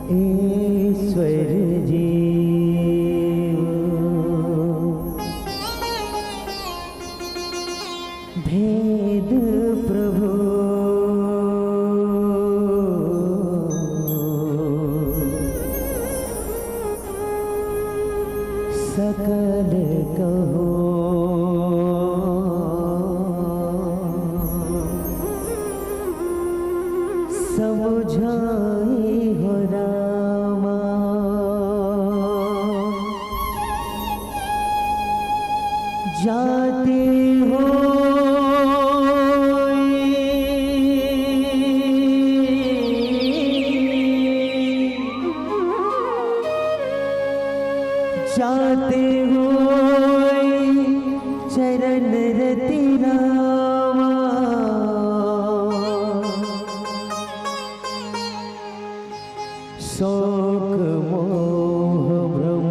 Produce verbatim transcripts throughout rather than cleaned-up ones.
ईश्वर जीव भेद प्रभु सकल कहो। समुझाई हो रामा, जाति हो जाति होई चरण रति रामा। शोक मोह भ्रम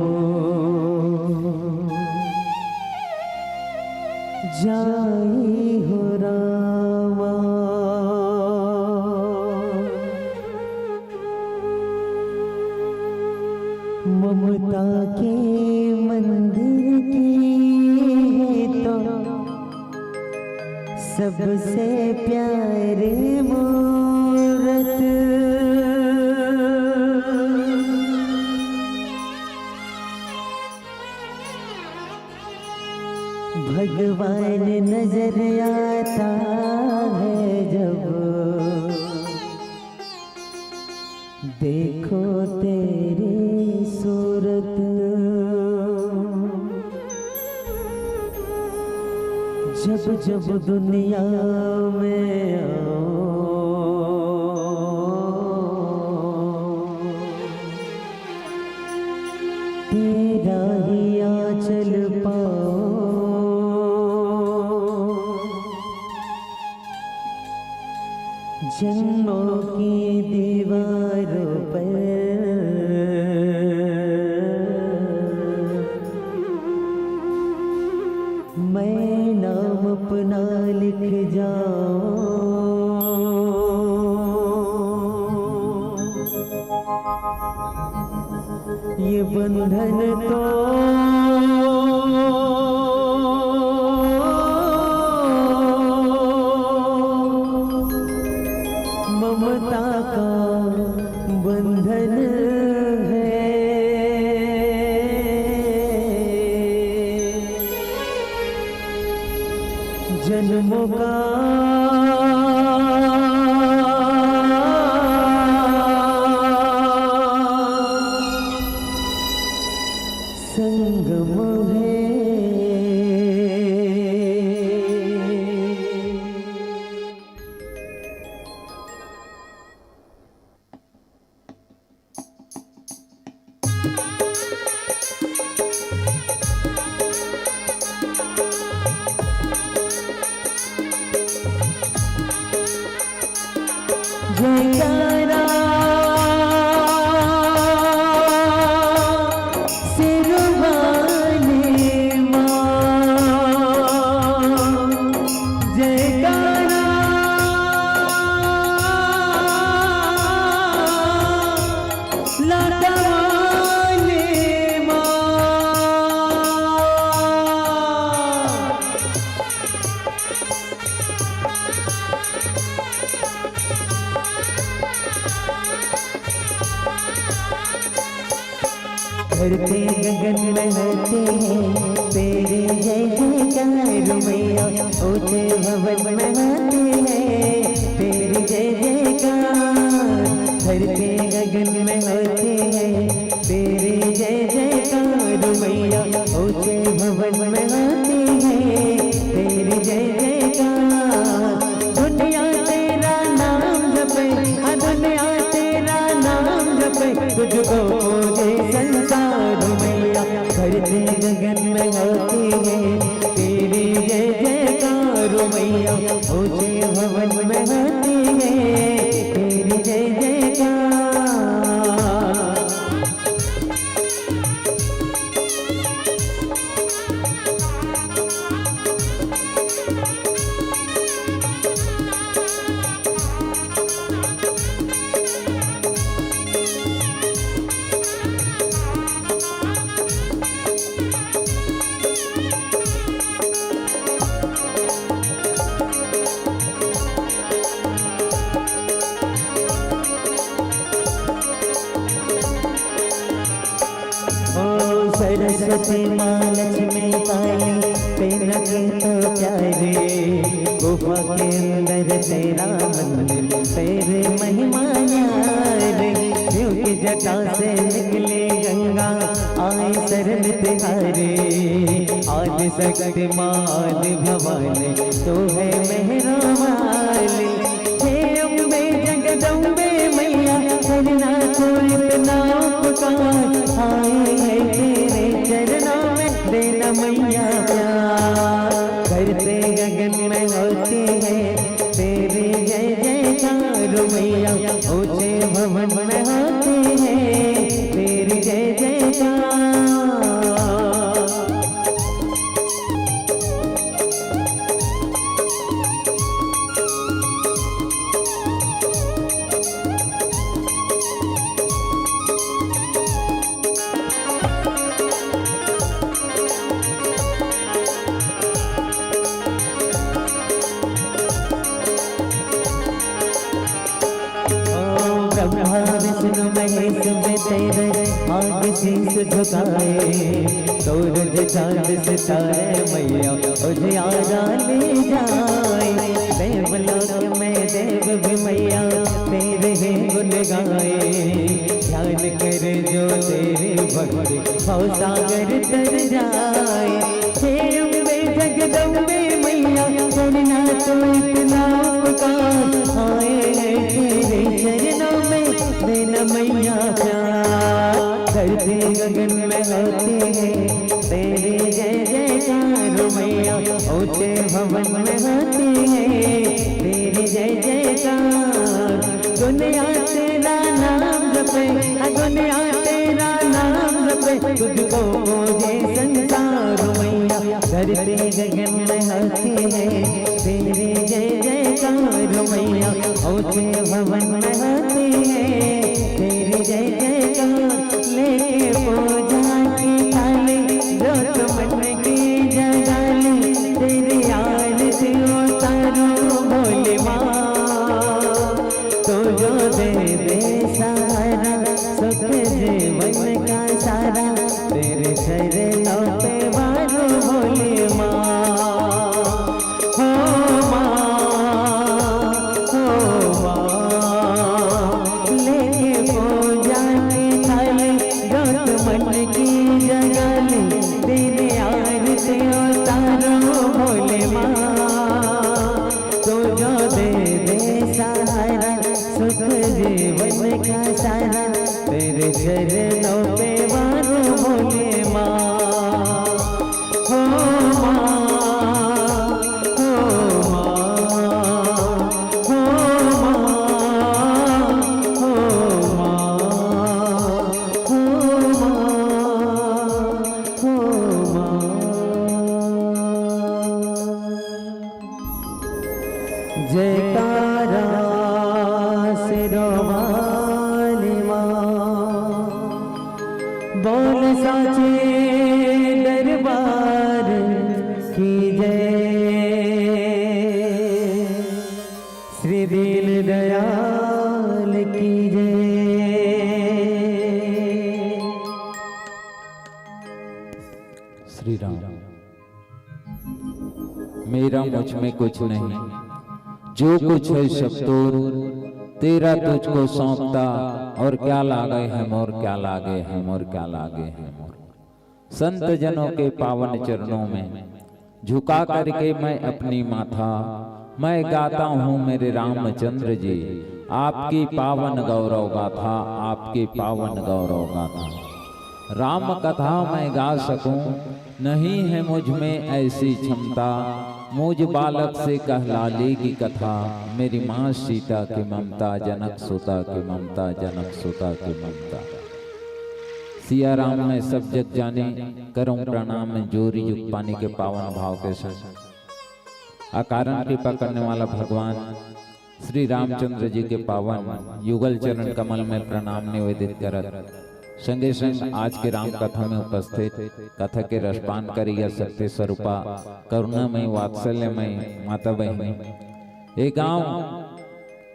जाई हो रामा। ममता के मंदिर की है तो सबसे प्यारी मूरत। भगवान नजर आता है जब देखो तेरी सूरत। जब जब दुनिया में आओ, तेरा ही आंचल पाओ। जन्मों की दीवारों पर मैं नाम अपना लिख जाऊं। ये बंधन तो ममता का बंधन है। जन्मों का संगम है। जयकारा शेरवाली माँ, जयकारा लाटा वाली माँ। धरती गगन में होती है तेरी जय जयकार मैया, ऊंचे भवन में होती है तेरी जय जयकार। धरती गगन में होती है तेरी जय जयकार मैया, ऊंचे भवन में होती है तेरी जय जयकार। दुनिया तेरा नाम जपे, हाँ, दुनिया तेरा नाम जपे, तुझको पूजे संसार मैया। धरती गगन में होती है तेरी जय जयकार मैया, ऊंचे भवन में होती है तेरी जय जयकार। सरस्वती माँ लक्ष्मी काली, तेरा के तो प्यारे, गुफा के अंदर तेरा मंदिर, तेरे महिमा न्यारे। शिव की जटा से निकली गंगा, आई शरण तिहारे। आदि शक्ति माँ आदि भवानी, तू है मेहरा वाली। हे अम्बे जगदम्बे मैया, करना तो इतना उपकार, आए हैं तेरे चरणों में, देना मैया प्यार। धरती गगन में होती है तेरी जय जयकार मैया, ऊंचे भवन में होती है तेरी जय जयकार। ब्रह्मा विष्णु महेश में तेरे आगे शीश झुकाए, सूरज चांद सितारे मैया उजियारा ले जाए। देवलोक में देव भी मैया तेरे ही गुण गाए, ध्यान करे जो तेरी भक्ति भव सागर तर जाए। हे अम्बे जगदम्बे मैया, करना तो इतना उपकार, आए हैं तेरे चरणों में, देना मैया प्यार। धरती गगन में होती है तेरी जय जयकार मैया, ऊंचे भवन में होती है तेरी जय जयकार। दुनिया तेरा नाम जपे, दुनिया तेरा नाम जपे, तुझको पूजे संसार मैया। धरती गगन में होती है तेरी जय जयकार मैया, ऊंचे भवन में होती है तेरी जय जयकार। लेके पूजा की थाली, जोत मन की जगा ली, तेरी आरती उतारूं भोले माँ। तू जो दे दे सहारा, सुख जीवन का सारा, तेरे चरणों पे वारूं भोले माँ। हो माँ, हो माँ, लेके पूजा की थाली, जोत मन की जगा ली, तेरी आरती उतारूं भोले माँ। तू जो दे दे सहारा, सुख जीवन का सारा, तेरे चरणों पे वारूं भोले माँ। हो माँ, हो माँ, हो माँ, हो माँ, हो माँ, हो माँ। जयकारा शेरों वाली माँ, बोल साचे दरबार की जय, श्री दीन दयाल की जय। श्री राम। मेरा मुझ में कुछ नहीं, जो कुछ है सब तोर, तेरा तुझको सौंपता। और क्या लागे है मोर, क्या लागे है मोर, क्या लागे है मोर। संत जनों के पावन चरणों में झुका करके मैं अपनी माथा, मैं गाता हूँ मेरे रामचंद्र जी, आपकी पावन गौरव गाथा, आपकी पावन गौरव गाथा। राम कथा मैं गा सकूं, नहीं है मुझ में ऐसी क्षमता। मुझ बालक से कह लाली की कथा, मेरी माँ सीता की ममता, जनक सुता की ममता, जनक सुता की ममता। सिया राम मैं सब जग जानी, करूं प्रणाम मैं जोरी जुग पानी के पावन भाव के संग। अकारण कृपा करने वाला भगवान श्री रामचंद्र जी के पावन युगल चरण कमल में प्रणाम निवेदित करत, संगे संग आज के राम कथा में उपस्थित कथा के रसपान करिया शक्ति स्वरूपा करुणामय वात्सल्यमय माता बहिनी, ए गांव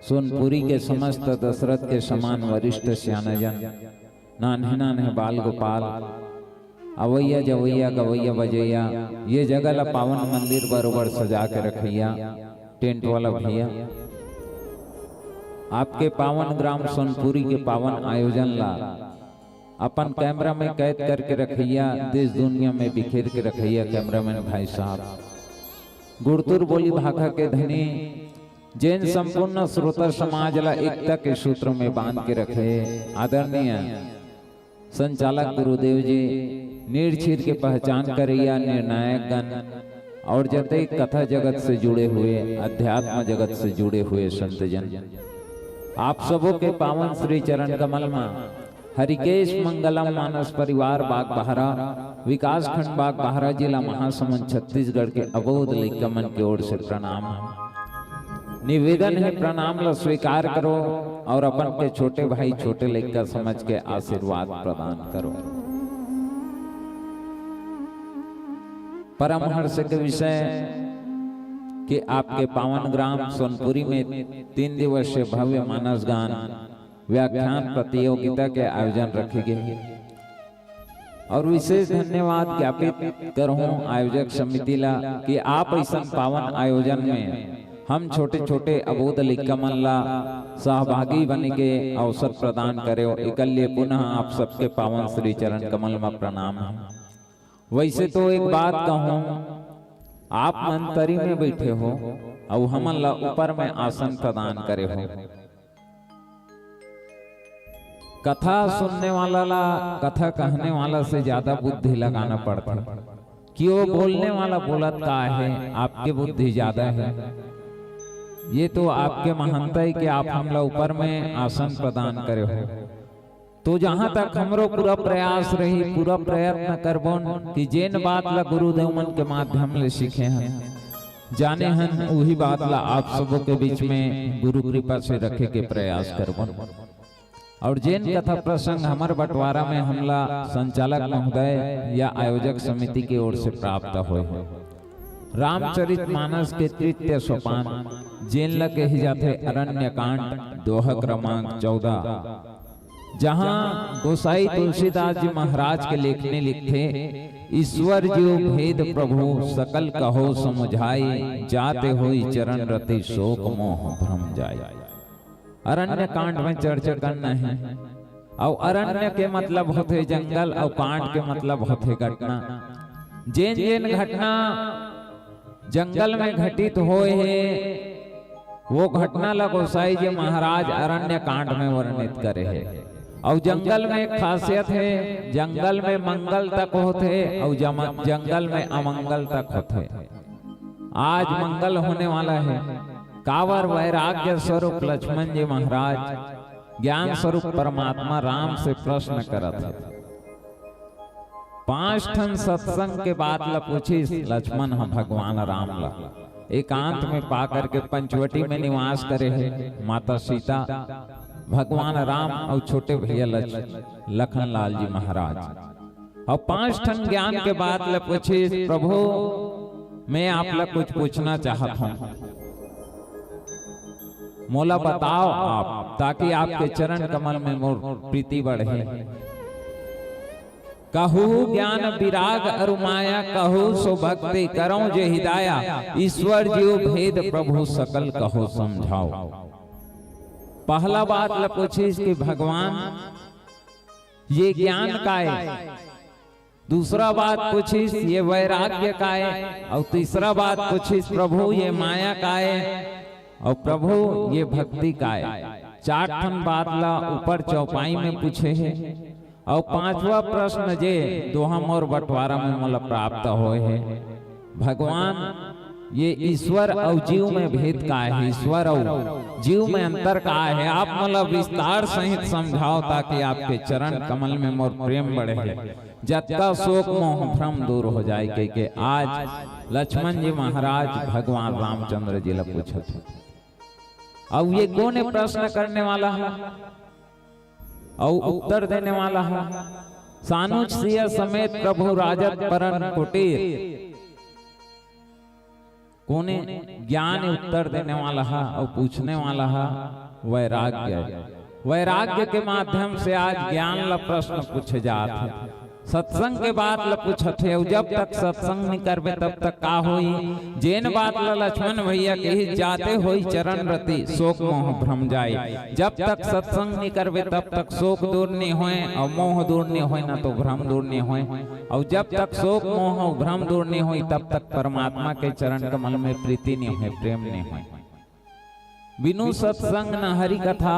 सोनपुरी के समस्त दशरथ के समान वरिष्ठ सियानजन, नान्हे नान्हे बाल गोपाल, अवैया जवैया गवैया बजैया, ये जगह ला पावन मंदिर बरोबर सजा के रखैया टेंट वाला भैया, आपके पावन ग्राम सोनपुरी के पावन आयोजन ला अपन कैमरा में कैद करके रखैया, देश दुनिया में बिखेर के रखैया कैमरामैन भाई साहब। गुड़तुर बोली भाखा के धनी, जेन संपूर्ण श्रोता समाज ला एकता के सूत्र में बांध के रखे, आदरणीय संचालक गुरुदेव जी, नीर छीर के पहचान करैया निर्णायक गण और जते कथा जगत से जुड़े हुए, अध्यात्म जगत से जुड़े हुए संतजन, आप सबों के पावन श्री चरण कमल मा हरिकेश मंगलम मानस परिवार बागबाहरा, विकासखंड बागबाहरा, जिला महासमुंद, छत्तीसगढ़ के अबोध लइका मन के ओर से प्रणाम हे। निवेदन हे, प्रणाम ला स्वीकार करो और अपन के छोटे भाई, छोटे लइका समझ के आशीर्वाद प्रदान करो। परम हर्ष के विषय कि आपके पावन ग्राम सोनपुरी में तीन दिवसीय भव्य मानस गान व्याख्यान प्रतियोगिता के आयोजन रखे गे हे। और विशेष धन्यवाद ज्ञापित करहूं आयोजक समिति ला कि आप ऐसन पावन आयोजन में हम छोटे-छोटे अबोध लइका मन ला सहभागी बने के अवसर प्रदान करे हो। एकर लिए पुनः आप सबके पावन श्री चरण कमल में प्रणाम हे। वैसे तो एक बात कहूं, आप मन तरी में बैठे हो, अउ हमन ला ऊपर में आसन प्रदान करे हो। कथा सुनने वाला ला कथा कहने वाला से ज्यादा बुद्धि लगाना पड़थे कि वो बोलने वाला बोलत का हे, आपके बुद्धि ज्यादा हे। ये तो आपके महानता हे कि आप हमला ऊपर में आसन प्रदान करे हो। तो जहां तक हमरो पूरा प्रयास रही, पूरा प्रयत्न करबोन कि जेन बात ला गुरुदेव मन के माध्यम ले सीखे हन, जाने हन, उही बात ला आप सबों के बीच में गुरु कृपा से रखे के प्रयास करबोन। और जेन कथा प्रसंग हमर बंटवारा में हमला संचालक महोदय या आयोजक समिति के ओर से प्राप्त होय हे, रामचरित मानस के तृतीय सोपान, जेन ला कहे जाथे अरण्य कांड, दोहा क्रमांक चौदह, जहां गोसाई तुलसीदास जी महाराज के लेखनी लिखथे, "ईश्वर जीव भेद प्रभु सकल कहो समुझाई, जाते होई चरण रति शोक मोह भ्रम जाई।" अरण्य कांड में चर्चा करना हे। अउ अरण्य के मतलब होथे जंगल, अउ कांड के मतलब होथे घटना। जेन जेन घटना जंगल में घटित होय हे, वो घटना ला गोसाई जी महाराज अरण्य कांड में वर्णित करे हे। अउ जंगल में एक खासियत हे, जंगल में मंगल तक होथे अउ जम-, जंगल में अमंगल तक होथे। आज मंगल होने वाला हे, काबर वैराग्य स्वरूप लक्ष्मण जी महाराज ज्ञान स्वरूप परमात्मा राम से प्रश्न करत हे। पांच ठन सत्संग के बात ला पूछिस लक्ष्मण ह भगवान राम ला। एकांत में पा करके पंचवटी में निवास करे हे माता सीता, भगवान राम अउ छोटे भैया लक्ष-, लखन लाल जी महाराज। अउ पांच ठन ज्ञान के बात ला पूछिस, "प्रभु, मैं आप ला कुछ पूछना चाहत हूं, मोला बताओ आप, ताकि आपके चरण कमल में मोर प्रीति बढ़े।" कहू ज्ञान विराग अरु माया, कहू सो भक्ति करौ जे हिदाया, ईश्वर जीव भेद प्रभु सकल कहो समझाओ। पहला बात ला पूछिस कि भगवान, ये ज्ञान काय? दूसरा बात पूछिस, ये वैराग्य काय? अउ तीसरा बात पूछिस, प्रभु, ये माया काय? अउ प्रभु, ये भक्ति काय? चार ठन बात ला ऊपर चौपाई में पूछे हे। अउ पांचवा प्रश्न, जे दोहा मोर बंटवारा में मोला प्राप्त होय हे, भगवान, ये ईश्वर अउ जीव में भेद का हे? ईश्वर अउ जीव में अंतर का हे? आप मोला विस्तार सहित समझाओ, ताकि आपके चरण कमल में मोर प्रेम बढ़े। जतका शोक मोह भ्रम दूर हो जाए, कह के आज लक्ष्मण जी महाराज भगवान रामचंद्र जी ला पूछत हे। अब ये कौन है प्रश्न करने वाला है? अउ उत्तर देने वाला है सानुज सिया समेत प्रभु राजत परन कुटीर। कोने ज्ञान उत्तर देने वाला है अउ पूछने वाला है वैराग्य। वैराग्य के माध्यम से आज ज्ञान ला प्रश्न पूछे जात हे। सत्संग के बात ल पूछत हे, अउ जब तक सत्संग नइ करबे तब तक का होई? जेन बात ल लक्ष्मण भैया कहिस, जाते होई चरण रति, शोक मोह भ्रम जाई। जब तक सत्संग नइ करबे तब तक शोक दूर नइ होय, अउ मोह दूर नइ होय, ना तो भ्रम दूर नइ होय। अउ जब तक शोक मोह अउ भ्रम दूर नइ होई, तब तक परमात्मा के चरण कमल में प्रीति नइ होय, प्रेम नइ होय। बिनु सत्संग न हरि कथा,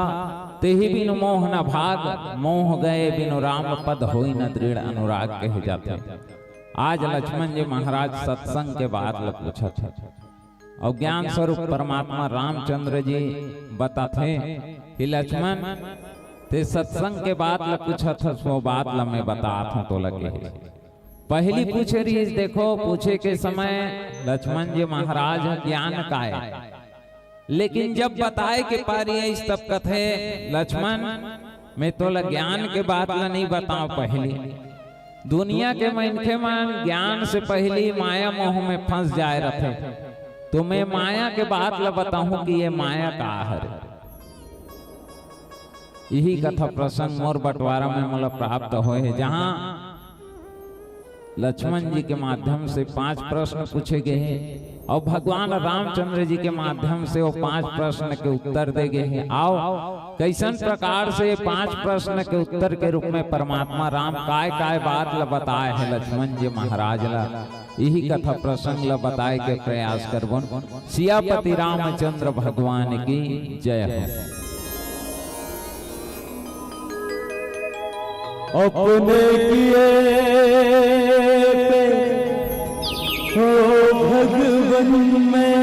तेहि बिनु मोह न भाग। मोह गए बिनु राम पद, होई न दृढ़ अनुराग, कहे जाथे। आज लक्ष्मण जी महाराज सत्संग के बात ल पूछत हे, अउ ज्ञान स्वरूप परमात्मा रामचंद्र जी बताथे कि लक्ष्मण, ते सत्संग के बात ल पूछत हस, वो बात ल मैं बतात हूँ तोला, कहे। पहली पूछे रहिस, देखो, पूछे के समय लक्ष्मण जी महाराज ह ज्ञान काय, लेकिन जब बताए के पारी आइस तब कथे, लक्ष्मण, मैं तोला ज्ञान के बात ल नइ बताव, पहली दुनिया के मनखे मन ज्ञान से पहली माया मोह में फंस जाए रथे, तो मैं माया के बात ल बताहूं कि ये माया का हरे। यही कथा प्रसंग मोर बंटवारा में मोला प्राप्त होए हे, जहां लक्ष्मण जी के माध्यम से पांच प्रश्न पूछे गए हैं अउ भगवान रामचंद्र जी के माध्यम से वो पांच प्रश्न के उत्तर दे गए हैं। अउ कइसन प्रकार से ये पांच प्रश्न के उत्तर के रूप में परमात्मा राम काय-काय बात ल बताए हे लक्ष्मण जी महाराज ला, यही कथा प्रसंग ल बताए के प्रयास करबोन। सियापति रामचंद्र भगवान की जय हो। अपने किए पे हो भगवन मैं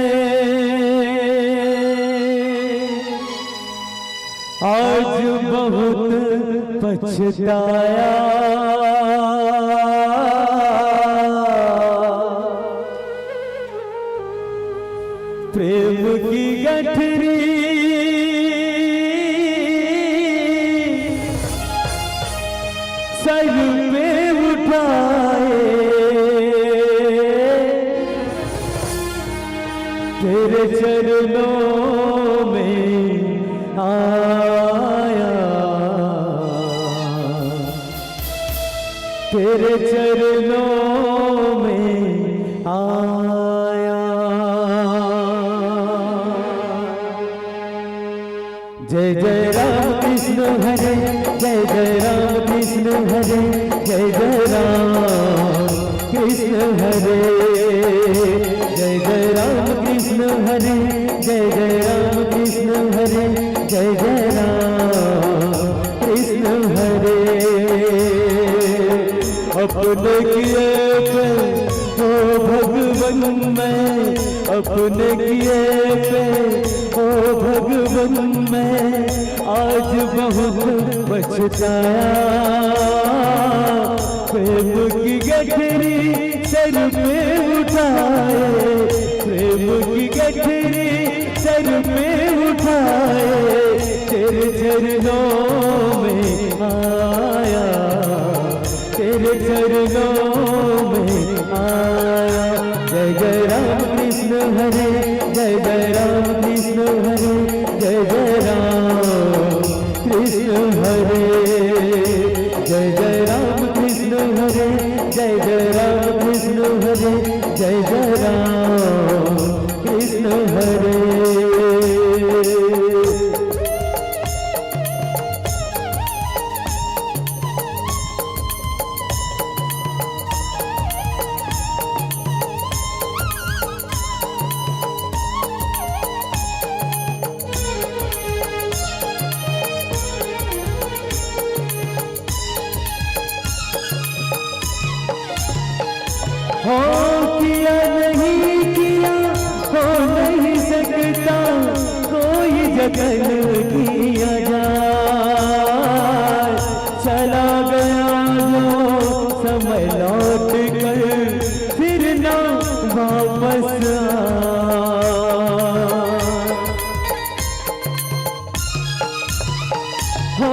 आज बहुत पछताया। प्रेम की गठरी सर पे उठाए, तेरे चरणों में आया, तेरे चरणों में आया। जय जय राम कृष्ण हरे, जय जय राम कृष्ण हरे, जय जय राम कृष्ण हरे। जय जय राम कृष्ण हरे, जय जय राम कृष्ण हरे, जय जय राम कृष्ण हरे। अपने किए पे हो भगवन मैं, अपने किए पे हो भगवन मैं आज बहुत पछताया। प्रेम की गठरी सर पे उठाए, प्रेम की गठरी सर पे उठाए, तेरे चरणों में आया, तेरे चरणों में आया। जय जय राम कृष्ण हरे, जय जय राम कृष्ण हरे, जय जय राम कृष्ण हरे। जय जय राम कृष्ण हरे, जय जय राम कृष्ण हरे, जय जय राम कृष्ण हरे। हो किया नहीं किया, हो नहीं सकता कोई जतन किया जाए। चला गया जो समय लौट कर फिर ना वापस आए। हो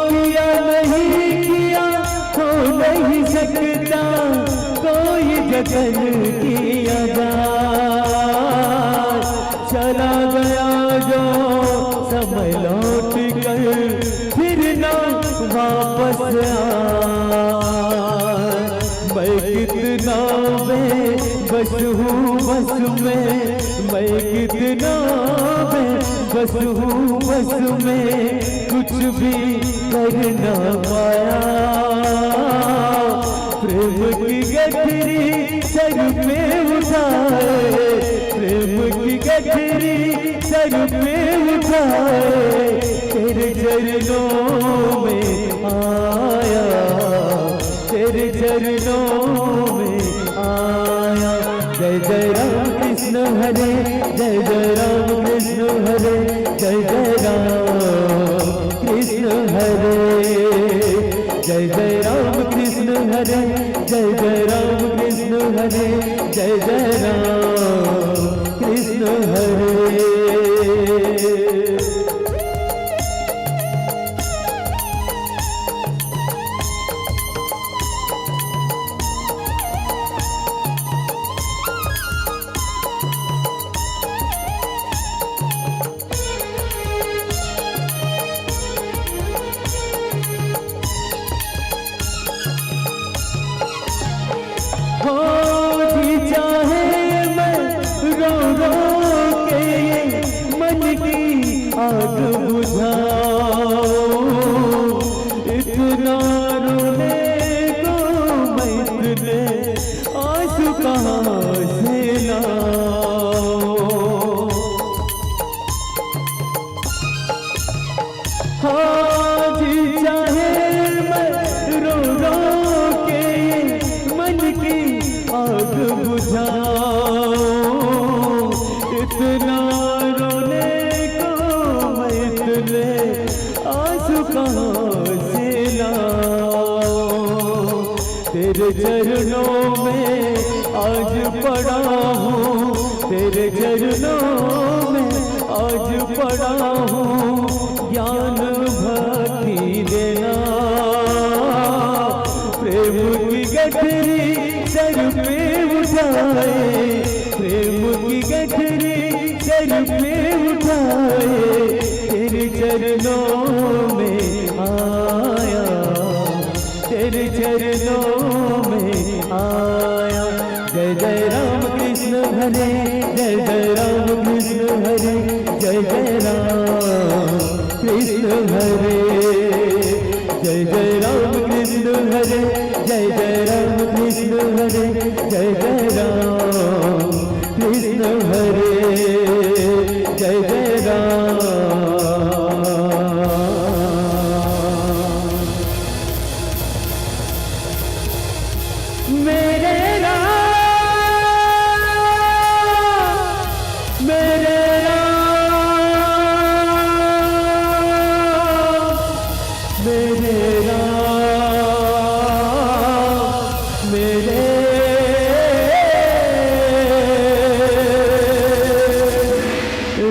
किया नहीं किया, हो नहीं सकता कोई जतन किया जाए। चला गया जो समय लौट कर फिर ना वापस आए। बस हूँ बस में, मैं कितना मैं बस हूँ बस में, कुछ भी कर ना पाया। प्रेम की गठरी सर पे उठाए, प्रेम की गठरी सर पे उठाए, तेरे चरणों में आया, तेरे चरणों में आया। जय जय राम कृष्ण हरे, जय जय राम कृष्ण हरे, जय जय राम कृष्ण हरे, जय जय राम कृष्ण हरे, जय जय राम कृष्ण हरे, जय जय राम कृष्ण हरे। हो जी, चाहे मैं रो रो के मन की आग बुझाऊं, इतना रोने को मैं इतने आंसू कहाँ से लाऊं? हाँ जी, चाहे मैं रो रो के मन की आग बुझाऊं, इतना रोने को मैं इतने आंसू कहाँ से लाऊं? तेरे चरणों में आज पड़ा हूँ, तेरे चरणों में आज पड़ा हूँ, ज्ञान भक्ति देना। प्रेम की गठरी सर पे उठाए, प्रेम की गठरी सर पे उठाए, तेरे चरणों में आया, तेरे चरणों में आया। जय जय राम कृष्ण हरे, जय जय राम कृष्ण हरे, जय जय राम कृष्ण हरे, जय जय राम कृष्ण हरे, जय जय राम कृष्ण हरे, जय जय राम कृष्ण हरे, जय जय राम। मेरे राम, मेरे राम, मेरे राम, मेरे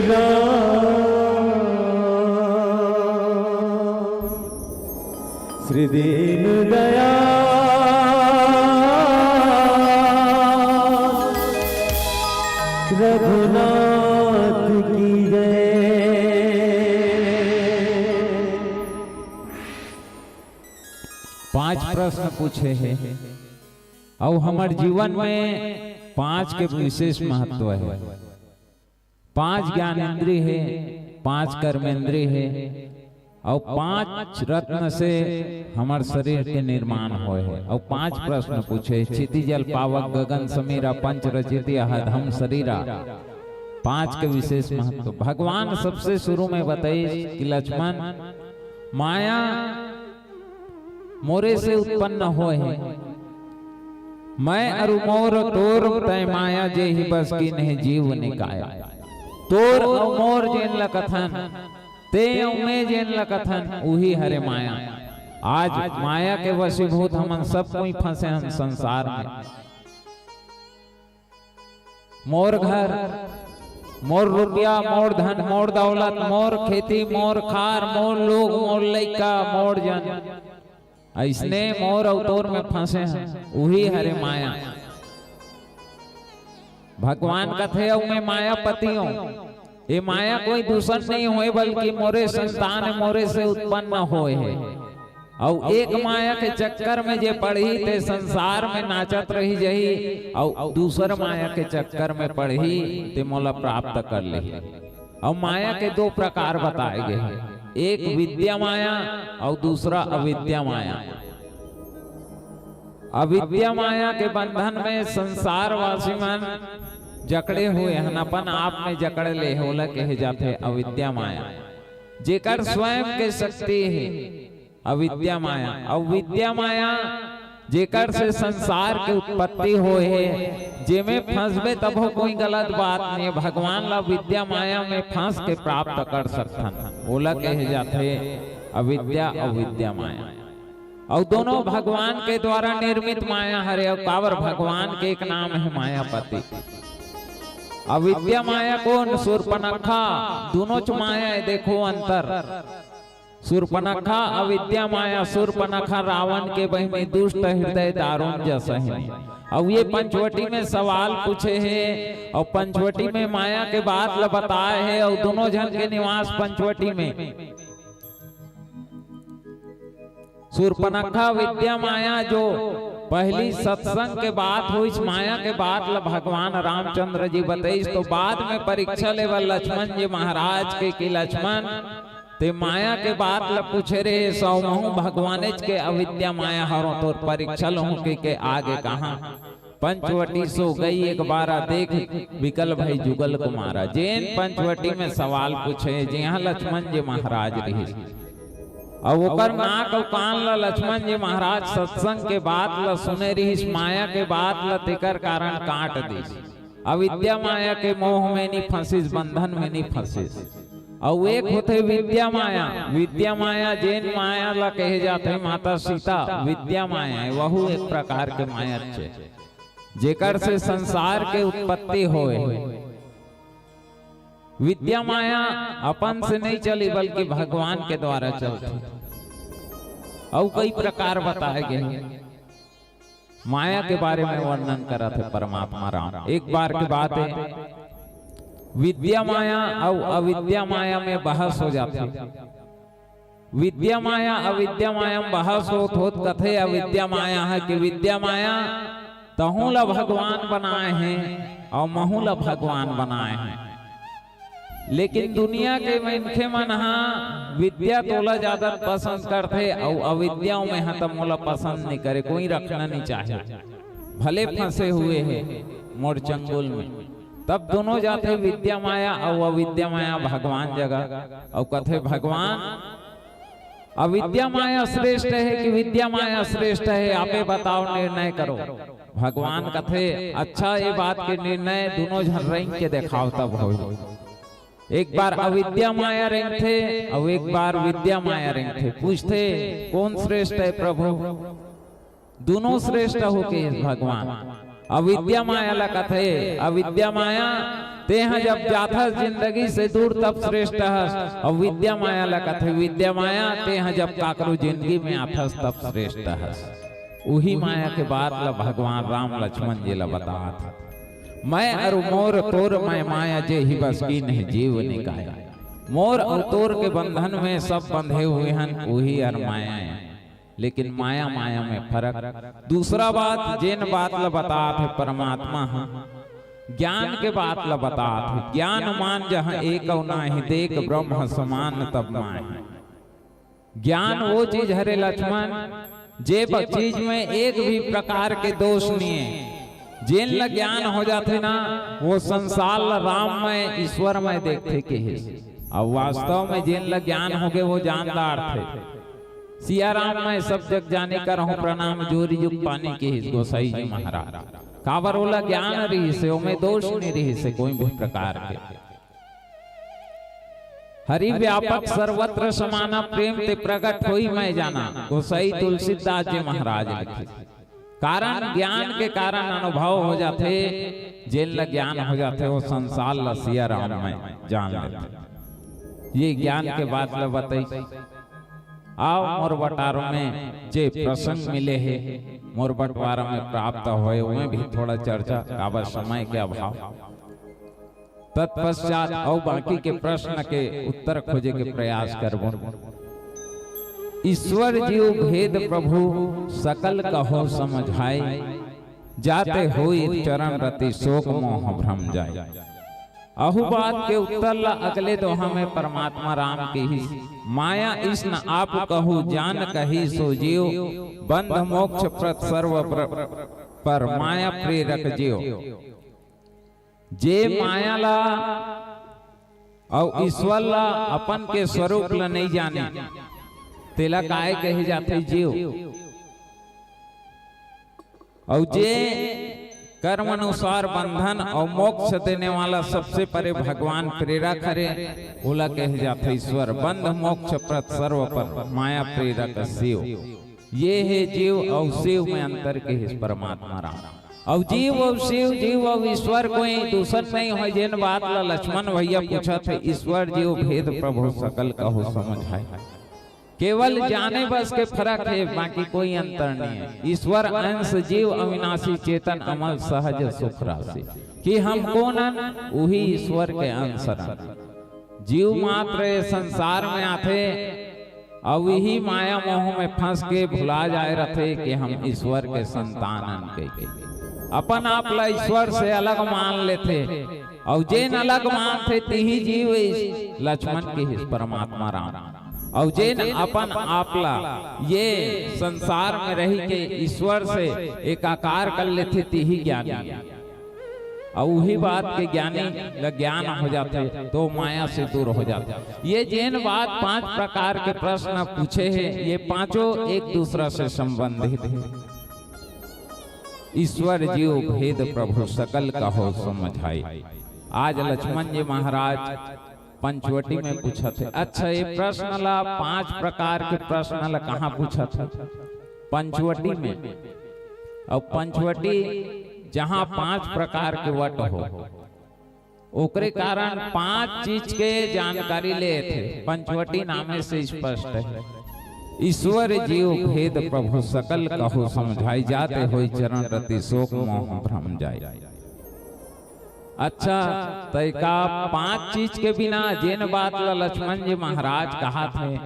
राम। श्री दीन दयाल रघुनाथ की जय। पांच प्रश्न पूछे हे, अउ हमर जीवन में पांच के विशेष महत्व हे। पांच ज्ञान इंद्री हे, पांच कर्म इंद्री हे, अउ पांच रत्न से हमर शरीर के निर्माण होय हे। अउ पांच प्रश्न पूछे, क्षिति जल पावक गगन समीरा, पंच रचित यह अधम शरीरा। पांच के विशेष महत्व। भगवान सबसे शुरू में बताइस कि लक्ष्मण, माया मोरे से उत्पन्न होय हे। मैं अरु मोर तोर तय माया, जे ही बस कीन्हे जीव निकाया। तोर अउ मोर जेन ल कथन, ते अउ मैं जेन ल कथन, उही हरे माया। आज माया के वशीभूत हमन सब कोई फंसे हन संसार में। मोर घर, मोर रुपया, मोर धन, मोर दौलत, मोर खेती, मोर खार, मोर लोग, मोर लइका, मोर जन, अइसने मोर अउ तोर में फंसे हन, उही हरे माया। भगवान कथे, "अउ मैं मायापति हूँ।" ये माया कोई दूसर नहीं होय, बल्कि मोरे संतान, मोरे से उत्पन्न होय हे। अउ एक माया के चक्कर में जे पड़ही, ते संसार में नाचत रहि जही, अउ दूसर माया के चक्कर में पड़ही, ते मोला प्राप्त कर लेही। अउ माया के दो प्रकार बताए गे हे, एक विद्या माया अउ दूसरा अविद्या माया। अविद्या माया के बंधन में संसारवासी मन जकड़े हुए हन, अपन आप में जकड़ ले हे, ओला कहे जाथे अविद्या माया। जेकर स्वयं के शक्ति हे अविद्या माया, अउ विद्या माया जेकर से संसार के उत्पत्ति होए हे, जेमे फंसबे तभो कोई गलत बात नहीं। भगवान ला विद्या माया में फंस के प्राप्त कर सकथन, ओला कहे जाथे अविद्या अविद्या माया। अउ दोनों भगवान के द्वारा निर्मित माया हरे, अउ काबर भगवान के एक नाम हे मायापति। अविद्या माया कोन? सूर्पनखा। दोनों च माया हे, देखो अंतर। सूर्पनखा अविद्या माया, सूर्पनखा रावण के बहिनी, दुष्ट हृदय दारुण जसहिनी। अउ ये पंचवटी में सवाल पूछे हे, अउ पंचवटी में माया के बात ल बताए हे, अउ दोनों झन के निवास पंचवटी में। सूर्पनखा विद्या माया जो पहली सत्संग के बात होइस, माया के बात ल भगवान रामचंद्र जी बतइस, तो बाद में परीक्षा लेवल लक्ष्मण जी महाराज के कि लक्ष्मण, ते माया के बात ल पूछे रहे, सो महूं भगवानेच के अविद्या माया हरों, तोर परीक्षा लहूं के, के आगे कहां। पंचवटी सो गई एक बारा देख, बिकल भई जुगल को मारा। जेन पंचवटी में सवाल पूछे, जिहां लक्ष्मण जी महाराज रिहिस, अउ ओकर नाक अउ कान ल लक्ष्मण जी महाराज सत्संग के बात ल सुने रिहिस, माया के बात ल, तेकर कारण काट दिस। अविद्या माया के मोह में नी फंसिस, बंधन में नी फंसिस। अउ एक होथे विद्या माया। विद्या माया जेन माया ल कहे जाथे माता सीता, विद्या माया हे, वहू एक प्रकार के माया हे, जेकर से संसार के उत्पत्ति होए। विद्या माया अपन से नहीं चली, बल्कि भगवान के द्वारा चलथे। अउ कई प्रकार बताए गे हे। माया के बारे में वर्णन करत हे परमात्मा राम। एक बार के बात हे, विद्या माया अउ अविद्या माया में बहस हो जाथे। विद्या माया अविद्या माया में बहस होत होत कथे अविद्या माया हे कि विद्या माया, तहूं ला भगवान बनाए हे अउ महूं ला भगवान बनाए हे। लेकिन दुनिया के मनखे मन ह विद्या तोला ज्यादा पसंद करथे अउ अविद्या में ह त मोला पसंद नइ करे, कोई रखना नइ चाहे, भले फंसे हुए हे मोर चंगुल में। तब दोनों जाथे विद्या माया अउ अविद्या माया भगवान जगह अउ कथे, भगवान, अविद्या माया श्रेष्ठ हे कि विद्या माया श्रेष्ठ हे, आपे बताओ, निर्णय करो। भगवान कथे, अच्छा, ये बात के निर्णय दोनों झन रेंग के देखाव तब होही। एक बार अविद्या माया रेंगथे अउ एक बार विद्या माया रेंगथे। पूछथे, कोन श्रेष्ठ हे प्रभु? दोनों श्रेष्ठ हो के भगवान। अविद्या माया ला कथे, अविद्या माया, तेंह जब जाथस जिंदगी से दूर तब श्रेष्ठ हस। अउ विद्या माया ला कथे, विद्या माया, तेंह जब काकरो जिंदगी में आथस तब श्रेष्ठ हस। उही माया के बात ला भगवान राम लक्ष्मण जी ला बतात हे, मैं अरु मोर तोर मैं माया, जे ही बस कीन्हे जीव निकाया। मोर अउ तोर के बंधन में सब बंधे हुए हन, उही अर माया हे। लेकिन माया माया में फरक। दूसरा बात, जेन बात ल बतात हे परमात्मा ह, ज्ञान के बात ल बतात हे। ज्ञानवान जहां एकउ नाहीं, देख ब्रह्म समान तब माय हे। ज्ञान वो चीज हरे लक्ष्मण, जे ब-, चीज में एक भी प्रकार के दोष नइ हे। जेन ल ज्ञान हो जाथे ना, वो संसार ल राममय, ईश्वरमय देखथे किहिस। अउ वास्तव में जेन ल ज्ञान होगे, वो जान डारथे। सिया राम मैं सब जग जानी, करहूं प्रणाम जोरी जुग पानी, किहिस गोसाई जी महाराज। काबर ओला ज्ञान रिहिस हे, ओमे दोष नइ रिहिस हे कोई भी प्रकार के। हरि व्यापक सर्वत्र समाना, प्रेम ते प्रगट होई मैं जाना। गोसाई तुलसीदास जी महाराज लिखे। कारण ज्ञान के कारण अनुभव हो जाथे, जेन ल ज्ञान हो जाथे, वो संसार ल सिया राम में जान लेथे। ये ज्ञान के बात ल बताई। आओ, मोर बंटवारा में जे प्रसंग मिले हे, मोर बंटवारा में प्राप्त होए, ओमे भी थोड़ा चर्चा, काबर समय के अभाव। तत्पश्चात अउ बाकी के प्रश्न के उत्तर खोजे के प्रयास करबो। ईश्वर जीव भेद प्रभु सकल कहो समझाए, जाते होई चरण रति शोक मोह भ्रम जाए। अहू बात के उत्तर ला अगले दोहा में परमात्मा राम किहिस, माया इसने आप कहू जान कही सो जीव, बंध मोक्ष प्रद सर्व प्र-, पर माया प्रेरक जीव। जे माया ला अउ ईश्वर ला अपन के स्वरूप ला नइ जाने, तेला काय कहे जाथे जीव? अउ जे कर्म अनुसार बंधन अउ मोक्ष देने वाला सबसे परे भगवान प्रेरक हरे, ओला कहे जाथे ईश्वर। बंध मोक्ष प्रद सर्व पर माया प्रेरक शिव। ये हे जीव अउ शिव में अंतर किहिस परमात्मा राम। अउ जीव अउ शिव, जीव अउ ईश्वर कोई दूसर नहीं होय, जेन बात ला लक्ष्मण भैया पूछत हे, ईश्वर जीव भेद प्रभु सकल कहो समझाए। केवल जाने बस के फरक हे, बाकी कोई अंतर नहीं हे। ईश्वर अंश जीव अविनाशी चेतन अमल सहज सुख राशि। कि हम कोन अन, उही ईश्वर के अंश अन। जीव मात्र ये संसार में आथे, अउ इही माया मोह में फंस के भुला जाए रथे कि हम ईश्वर के संतान अन कहिके। अपन आप ला ईश्वर से अलग मान लेथे, अउ जेन अलग मानथे, तिही जीव इस लक्ष्मण किहिस परमात्मा राम। अउ जेन अपन आप ला ये संसार में रहि के ईश्वर से एकाकार कर लेथे, तिही ज्ञानी। अउ उही बात के ज्ञानी ल ज्ञान हो जाथे, तो माया से दूर हो जाथे। ये जेन बात पांच प्रकार के प्रश्न पूछे हे, ये पांचों एक दूसरा से संबंधित हे। ईश्वर जीव भेद प्रभु सकल कहो समझाई। आज लक्ष्मण जी महाराज पंचवटी में पूछत हे। अच्छा, ये प्रश्न ला, पांच प्रकार के प्रश्न ला कहाँ पूछत हे? पंचवटी में। अउ पंचवटी जहाँ पांच प्रकार के वट हो, ओकरे कारण पांच चीज के जानकारी लेथे। पंचवटी नामे से स्पष्ट हे। ईश्वर जीव भेद प्रभु सकल कहो समझाई, जाते होई चरण रति शोक मोह भ्रम जाई। अच्छा, तय का पांच चीज के बिना जेन बात ला लक्ष्मण जी महाराज कहाथे,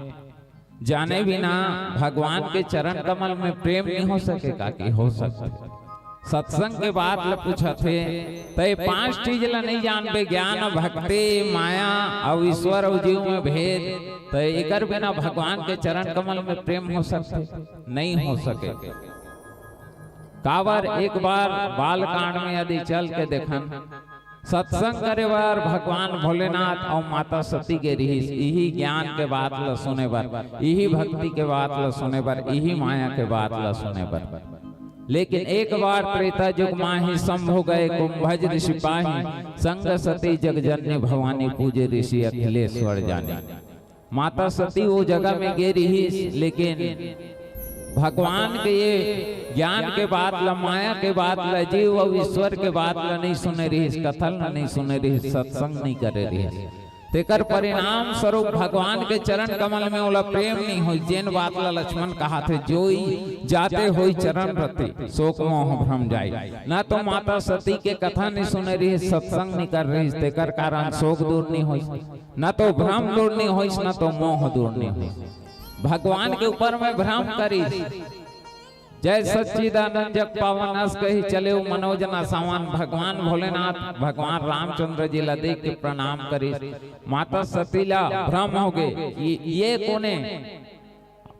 जाने बिना भगवान के चरण कमल में प्रेम नहीं हो सके का? कि हो सकथे। सत्संग के बात ल पूछथे, तय पांच चीज ल नहीं जानबे, ज्ञान, भक्ति, माया अउ ईश्वर अउ जीव में भेद, तय एकर बिना भगवान के चरण कमल में प्रेम हो सकथे? नहीं हो सके। काबर एक बार बालकांड में यदि चल के देखन, सत्संग करे बर भगवान भोलेनाथ अउ माता सती गे रिहिस, इही ज्ञान के बात ल सुने बर, इही भक्ति के बात ल सुने बर, इही माया के बात ल सुने बर। लेकिन एक बार त्रेता युग माही शंभु गए कुंभज ऋषि पाही, संग सती जगजननी भवानी पूजे ऋषि अखिलेश्वर जानी। माता सती वो जगह में गे रिहिस, लेकिन भगवान के ये ज्ञान के बात ल, माया के बात ल, जीव अउ ईश्वर के बात ल नहीं सुने रिहिस, कथा ल नहीं सुने रिहिस, सत्संग नहीं करे रिहिस। तेकर परिणाम स्वरूप भगवान के चरण कमल में ओला प्रेम नहीं होइस। जेन बात ल लक्ष्मण कहाथे, जोई जाते होई चरण रति, शोक मोह भ्रम जाई। ना तो माता सती के कथा नहीं सुने रिहिस, सत्संग नहीं कर रिहिस, तेकर कारण शोक दूर नहीं होइस। न तो भ्रम दूर नहीं होइस, न तो मोह दूर नहीं होइस। भगवान के ऊपर में भ्रम करिस। जय सच्चिदानंद जग पावन अस कही चले मनोज ना सावन। भगवान भोलेनाथ, भगवान रामचंद्र जी ला देख के प्रणाम करिस। माता सती ला भ्रम हो गए कि ये कोने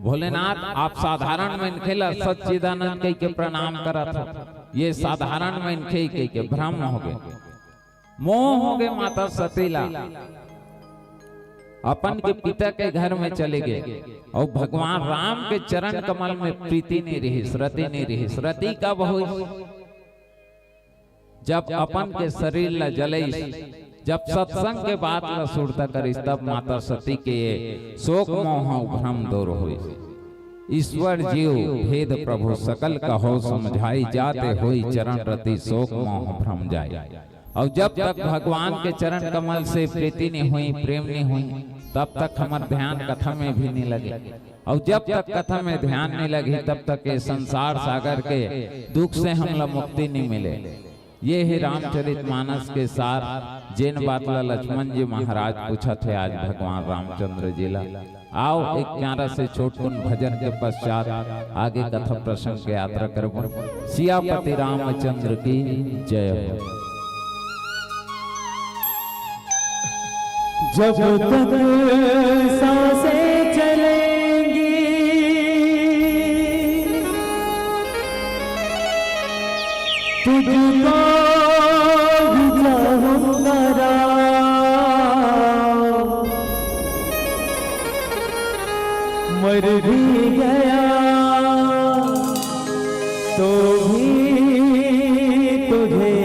भोलेनाथ, आप साधारण मनखे ला सच्चिदानंद कह के प्रणाम करत हो, ये साधारण मनखे कह के भ्रम हो गए। मोह हो गए माता सती ला, अपन के पिता के घर में चले गए अउ भगवान राम के चरण कमल में प्रीति नहीं रहिस, रति नहीं रहिस। रति कब होइस? जब अपन के शरीर ला जलइस, जब सत्संग के बात ला सुरता करिस, तब माता सती के ये शोक मोह भ्रम दूर होइस। ईश्वर जीव भेद प्रभु सकल कहो समझाई, जाते होई चरण रति शोक मोह भ्रम जाई। अउ जब तक भगवान के चरण कमल से प्रीति नहीं हुई, प्रेम नहीं हुई, तब तक हमर ध्यान कथा में भी नहीं लगे। अउ जब तक कथा में ध्यान नहीं लगी, तब तक ये संसार सागर के दुख से हमला मुक्ति नहीं मिले। ये हे रामचरित मानस के सार, जेन बात ला लक्ष्मण जी महाराज पूछत हे आज भगवान रामचंद्र जी ला। आओ, एक प्यारा से छोटकुन भजन के पश्चात आगे कथा प्रसंग के यात्रा करबो। सियापति रामचंद्र की जय हो। जब तक सांसें चलेंगी, तुझको ही चाहूंगा राम। मर भी गया तो भी तुझे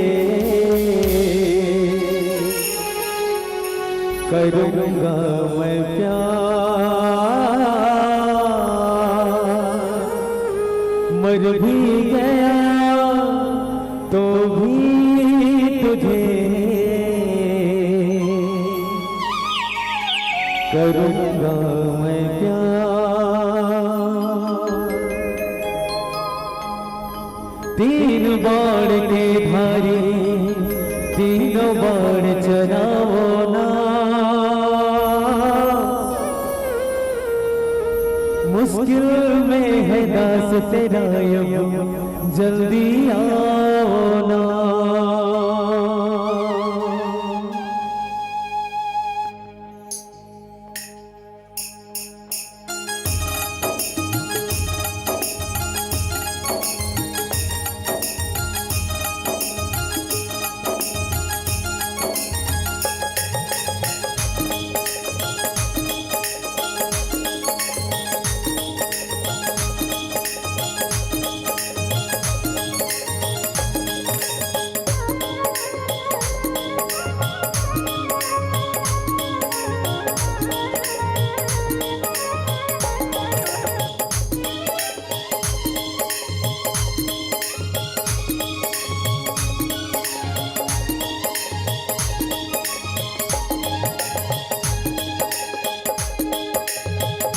करूंगा मैं प्यार। मर भी गया तो भी तुझे करूंगा मैं प्यार। तीन बाण के धारी, तीनों बाण चलाओ ना। मुश्किल में है दास तेरा अब, जल्दी आओ ना।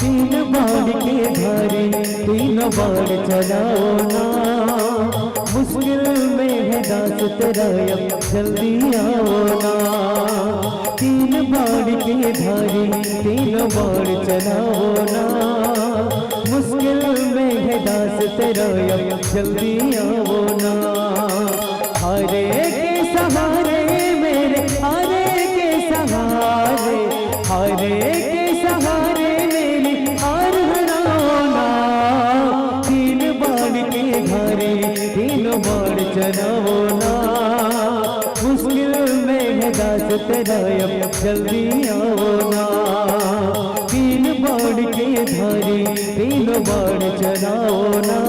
तीन बाण के धारी, तीन बाण चलाओ ना। मुश्किल में है दास तेरा अब, जल्दी आओ ना। तीन बाण के धारी, तीन बाण चलाओ ना। मुश्किल में है दास तेरा अब, जल्दी आओ ना। हारे के सहारे मेरे, हारे के सहारे, हारे के सहारे मेरी हार हराओ ना। तीन बाण के धारी, तीन बाण चलाओ ना। मुश्किल में है दास तेरा अब, जल्दी आओ ना। तीन बाण के धारी, तीन बाण चलाओ ना।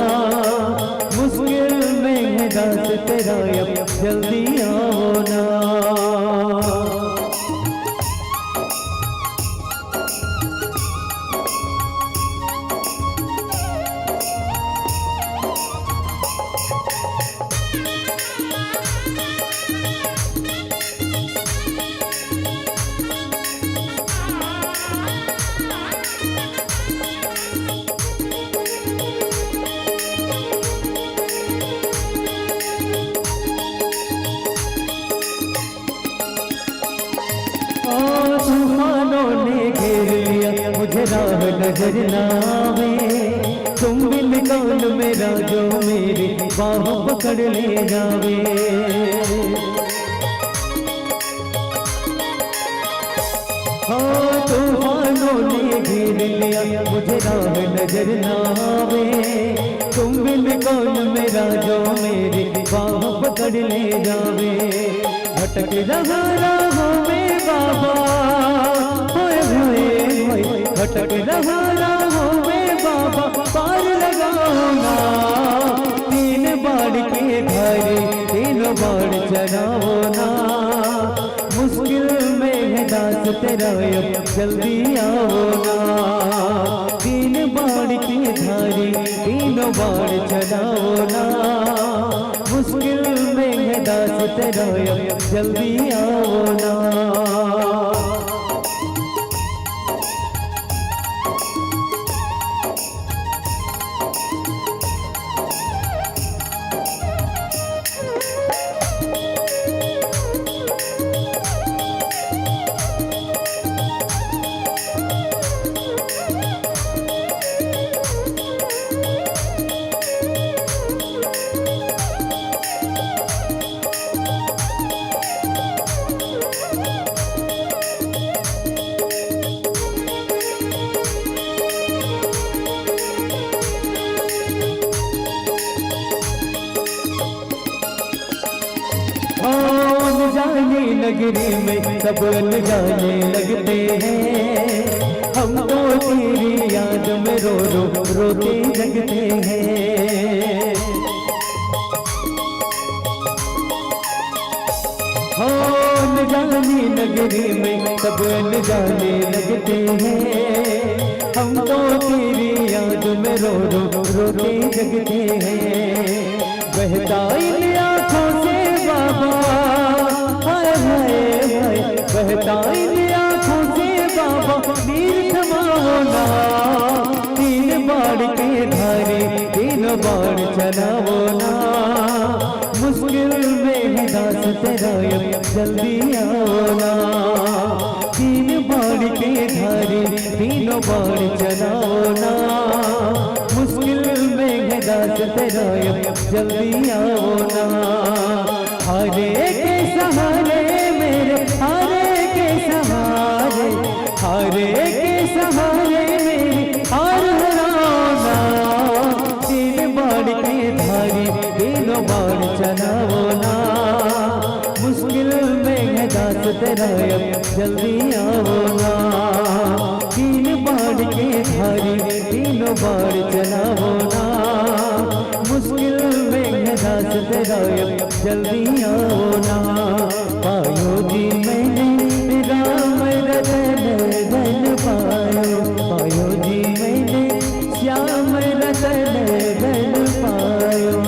मुश्किल में है दास तेरा अब, जल्दी आओ ना। ओ तूफानों ने घेर लिया, मुझे राह नजर ना आवे। तुम बिन कौन मेरा जो मेरी बाहों पकड़ ले जावे। हाँ, तूफानों ने घेर लिया, मुझे राह नजर ना आवे। तुम बिन कौन मेरा जो मेरी बाहों पकड़ ले जावे। भटक रहा राहों में बाबा, होए, होए, होए। भटक रहा राहों में बाबा, पार लगाओ ना। तीन बाण के धारी, तीनों बाण चलाओ ना। मुश्किल में है दास तेरा अब, जल्दी आओ ना। तीन बाण के धारी, तीनों बाण चलाओ ना। मुश्किल में है दास तेरा अब, जल्दी आओ ना। नगरी में सब अनजाने लगते हैं, हम तो तेरी याद में रो रो रोते जगते हैं। हो अनजानी नगरी में सब अनजाने लगते हैं, हम तो तेरी याद में रो रो रोते जगते हैं। बहता इन आँखों से बाबा, हाय हाय हाय, बहता इन आँखों से बाबा, नीर थमाओ ना। तीन बाण के धारी, तीनों बाण चलाओ ना। मुश्किल में है दास तेरा, अब जल्दी आओ ना। तीन बाण के धारी, तीनों बाण चलाओ ना। मुश्किल में है दास तेरा, अब जल्दी आओ ना। हारे के सहारे मेरे, हारे के सहारे, हारे के सहारे मेरे, हार हराओ ना। तीन बाण के धारी, तीनों बाण चलाओ ना। मुश्किल में है दास तेरा, अब जल्दी आओ ना। तीन बाण के धारी, तीनों बाण चलाओ ना। मुश्किल में है दास तेरा, अब जल्दी आओ ना। पायो जी मैंने राम रतन धन पायो, पायो जी मैंने श्याम रतन धन पायो।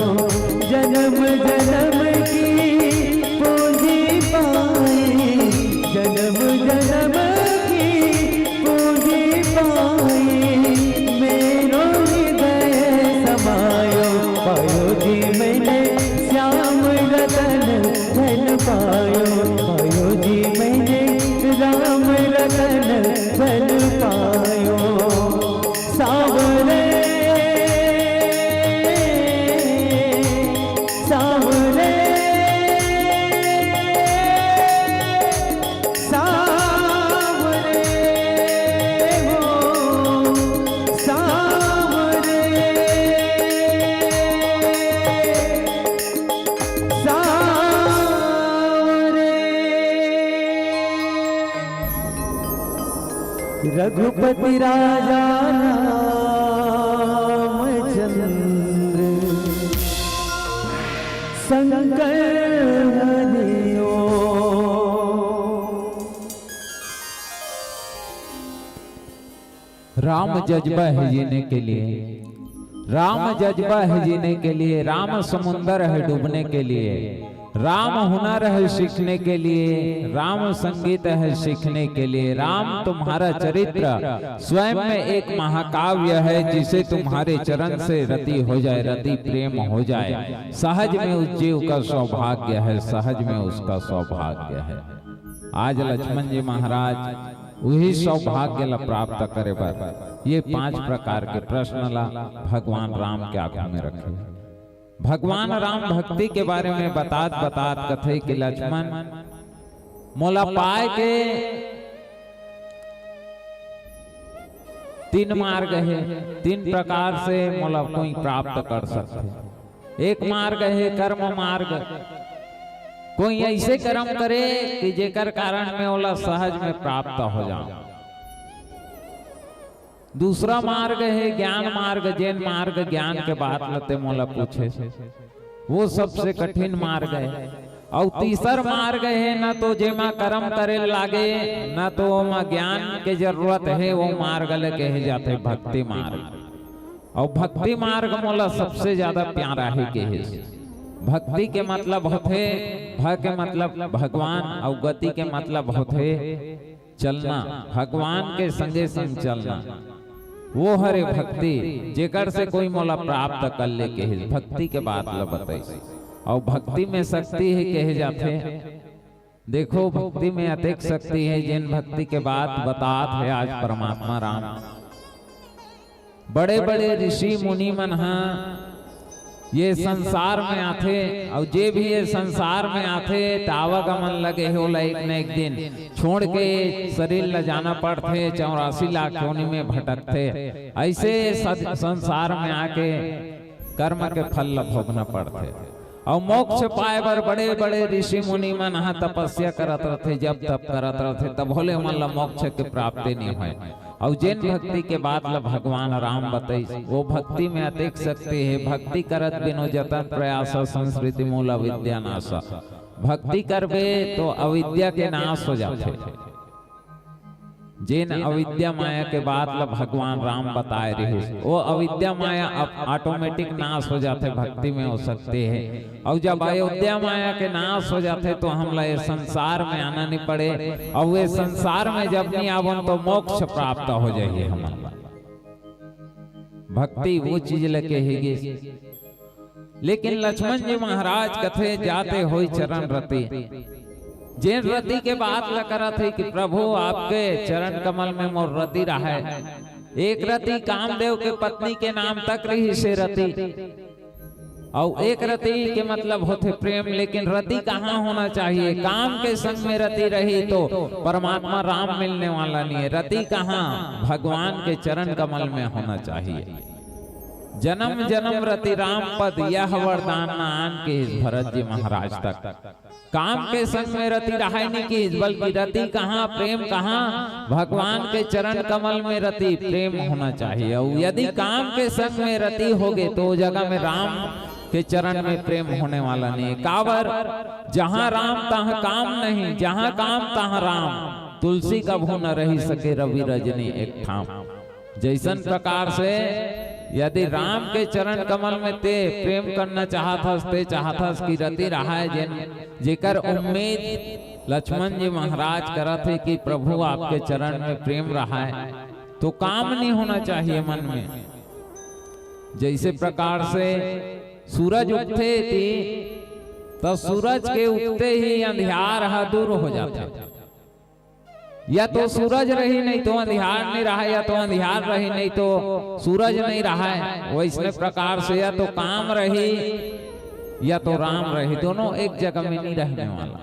जन्म जन्म की पूंजी पाई, जन्म जन्म की पूंजी पाई, मेरो हृदय समायो। पायो जी मैंने श्याम रतन धन पायो, पायो जी मैंने राम रतन धन पायो। सावरे, सावरे, सावरे हो, सावरे, सावरे। रघुपति राजा रामचंद्र शंकर हरि ओम। राम जज्बा है जीने के लिए, राम जज्बा है जीने के लिए, राम समुंदर है डूबने के लिए, राम हुनर है सीखने के लिए, राम संगीत है सीखने के लिए। राम तुम्हारा चरित्र स्वयं में एक महाकाव्य है, जिसे तुम्हारे चरण से रति हो जाए, रति प्रेम हो जाए। सहज में उस जीव का सौभाग्य है, सहज में उसका सौभाग्य है। आज लक्ष्मण जी महाराज वही सौभाग्य ला प्राप्त करे बर ये पांच प्रकार के प्रश्न ला भगवान राम के आगू में रखे। भगवान राम भक्ति के बारे में बतात बतात कथे कि लक्ष्मण, मोला पाए के तीन मार्ग हे, तीन प्रकार से मोला कोई प्राप्त कर सकथे। एक मार्ग हे कर्म मार्ग, कोई ऐसे कर्म करे कि जेकर कारण में ओला सहज में प्राप्त हो जाए। दूसरा मार्ग हे ज्ञान मार्ग, जेन मार्ग ज्ञान के बात ल ते मोला पूछे, वो सबसे कठिन मार्ग हे। अउ तीसर मार्ग हे, न तो जेमा कर्म करे लागे, न तो ओमा ज्ञान के जरूरत हे, वो मार्ग ल कहे जाथे भक्ति मार्ग। अउ भक्ति मार्ग मोला सबसे ज्यादा प्यारा हे, कहे। भक्ति के मतलब होथे, भ के मतलब भगवान, अउ गति के मतलब होथे चलना, भगवान के संगे संग चलना, वो हरे भक्ति, जेकर से कोई मोला प्राप्त कर ले, कहे भक्ति के बात ल बताइस। अउ भक्ति में शक्ति हे, कहे जाथे। देखो, भक्ति में अतेक शक्ति हे, जेन भक्ति के बात बतात हे आज परमात्मा राम। बड़े-बड़े ऋषि मुनि मन ह ये संसार में आथे, अउ जे भी ये संसार में आथे, त आवागमन लगे हे, ओला एक न एक दिन छोड़ के शरीर ल जाना पड़थे, चौरासी लाख योनि में भटकथे। ऐसे सत-, संसार में आके कर्म के फल ल भोगना पड़थे। अउ मोक्ष पाए बर बड़े-बड़े ऋषि मुनि मन ह तपस्या करत रथे, जप तप करत रथे, तभो ले ओमन ल मोक्ष के प्राप्ति नइ होय। अउ जेन भक्ति के बात ल भगवान राम बतइस, वो भक्ति में अतेक शक्ति हे, भक्ति करत बिनु जतन प्रयास, संसृति मूल अविद्या नाश। भक्ति करबे तो अविद्या के नाश हो जाथे। जेन अविद्या माया के बात ल भगवान राम बताए रिहिस, वो अविद्या माया अप-, automatic नाश हो जाथे, भक्ति में हो सकते हैं। अउ जब अयोध्या माया के नाश हो जाथे, तो हमला ये संसार में आना नइ पड़े, अउ ये संसार में जब नइ आवन, तो मोक्ष प्राप्त हो जाही हमन ला। भक्ति वो चीज ल केहे गिस। लेकिन लक्ष्मण जी महाराज कथे, "जाते होई चरण रति।" जेन रति के बात ल करत हे कि प्रभु आपके चरण कमल में मोर रति रहय। एक रति कामदेव के पत्नी के नाम तक रहिस हे रति, अउ एक रति के मतलब होथे प्रेम, लेकिन रति कहाँ होना चाहिए? काम के संग में रति रही तो परमात्मा राम मिलने वाला नइ हे। रति कहाँ? भगवान के चरण कमल में होना चाहिए। "जन्म जन्म रति राम पद, यह वरदान न आन" किहिस भरत जी महाराज तक। काम के संग में रति रहय नइ किहिस, बल्कि रति कहाँ, प्रेम कहाँ? भगवान के चरण कमल में रति, प्रेम होना चाहिए। अउ यदि काम के संग में रति होगे, तो वो जगह में राम के चरण में प्रेम होने वाला नइ हे। काबर? "जहाँ राम तहाँ काम नहीं, जहाँ काम तहाँ राम, तुलसी कभू न रहि सके रवि रजनी एक ठाम।" जइसन प्रकार से यदि राम के चरण कमल में ते प्रेम करना चाहत हस, ते चाहत हस कि रति रहय, जेन, जेकर उम्मीद लक्ष्मण जी महाराज करत हे कि प्रभु आपके चरण में प्रेम रहय, तो काम नइ होना चाहिए मन में। जइसे प्रकार से सूरज उगथे ती, त सूरज के उगते ही अंधियार ह दूर हो जाथे। या तो सूरज रही, नइ तो अंधियार नइ रहय, या तो अंधियार रही, नइ तो सूरज नइ रहय। वइसने प्रकार से या तो काम रही, या तो राम रही, दोनों एक जगह में नइ रहने वाला।